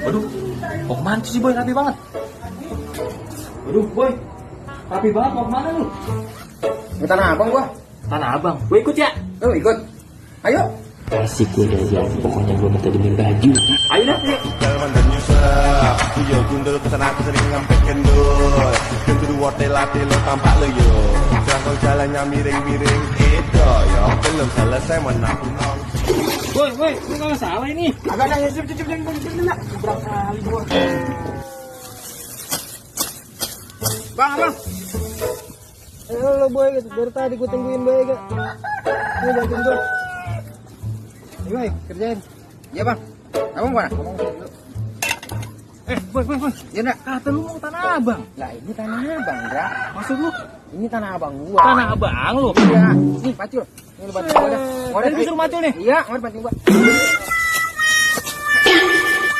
Waduh, mau kemana sih Boy? Rapi banget. Waduh, Boy, rapi banget. Mau kemana lu? Ke Tanah Abang gua. Tanah Abang. Gue ikut ya. Lu ikut? Ayo. Asik gue jajan. Pokoknya gue minta demi baju. Ayo dah. Jalan dan nyusah, yo gundul kesana sering ngampek kendul. Kendul wortel latih lo tampak lo yo. Jangan jalannya miring-miring itu yo. Belum selesai menang. Boy, lu nggak salah ini. Agak ada cepet berapa kali gua. Bang, Bang. Lo boy, dari tadi gua tungguin boy gak. Ini bantuin gua. Boy, kerjain. Iya, Bang. Abang mana? Boy. Ya enggak? Kata lu mau Tanah Abang. Lah, ini Tanah Abang, Bra. Maksud lu? Ini Tanah Abang gua. Tanah Abang lu. Iya. Nih, pacul. Ini lu bantu gua dah. Tadi disuruh macul nih. Iya, mau bantu gua.